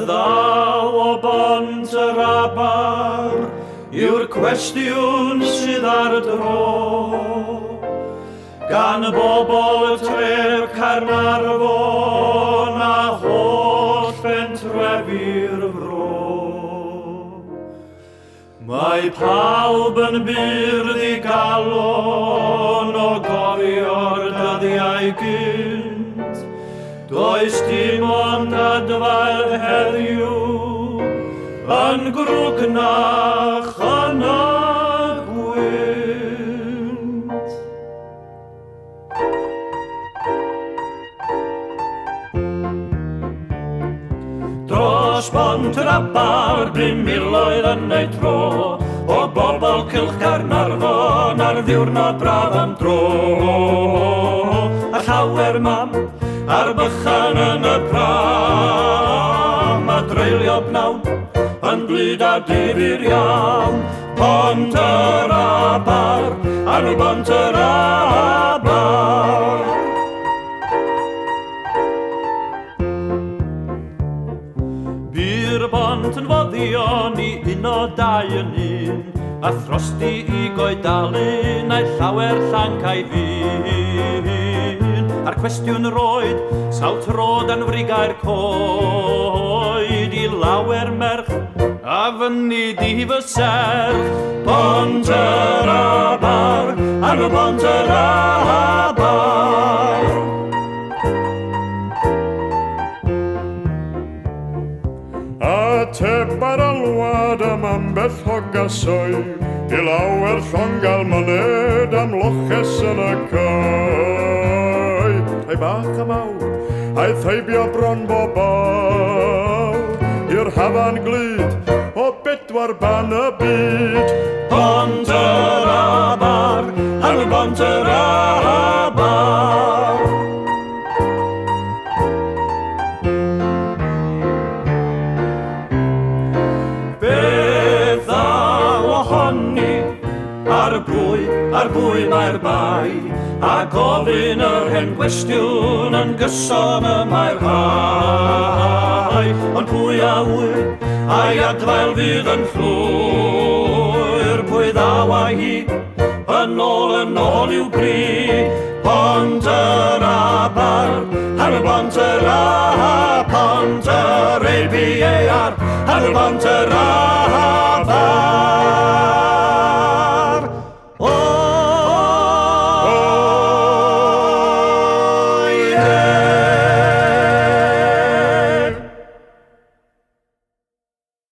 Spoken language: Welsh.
ddaw o Bont yr Aber yw'r cwestiwn sydd ar dro. Gan bobl y tref Caernarfon a holl bentrefi'r fro. Mae pawb yn bur ddigalon o gofio'r dyddiau gynt. Does dim ond adfail heddiw yn grwgnach yn y gwynt. Dros bont yr Aber bu miloedd yn eu tro o bobl cylch Caernarfon ar ddiwrnod braf am dro. A llawer mam a'r bychan yn y pram a dreulio pnawn yn glyd a difyr iawn. Pont yr Aber, ar bont yr Aber. Bu'r bont yn foddion i uno dau yn un, a throsti i goedalun a'i llawer llanc a'i ddyn. A'r cwestiwn roed, sawl tro dan frigau'r coed i lawer merch, a fyny di fy serch. Bont yr Aber, ar y bont yr Aber. Ateb ar alwad am ambell hogasau, i lawer llong gael myned am loches yn y cae. Tai bach a mawr, aeth heibio bron bob awr, i'r hafan glyd o bedwar ban y byd. Bont yr Aber, ar y bont yr Aber. Beth ddaw ohoni, ar bwy mae'r bai, a gofyn yr hen gwestiwn yn gyson y mae'r rhai. Ond pwy a ŵyr, a'i adfail fydd yn llwyr, pwy ddaw â hi, yn ôl i'w bri. Bont yr Aber, ar y bont yr A, Pont yr A-B-A-R, ar y bont yr Aber.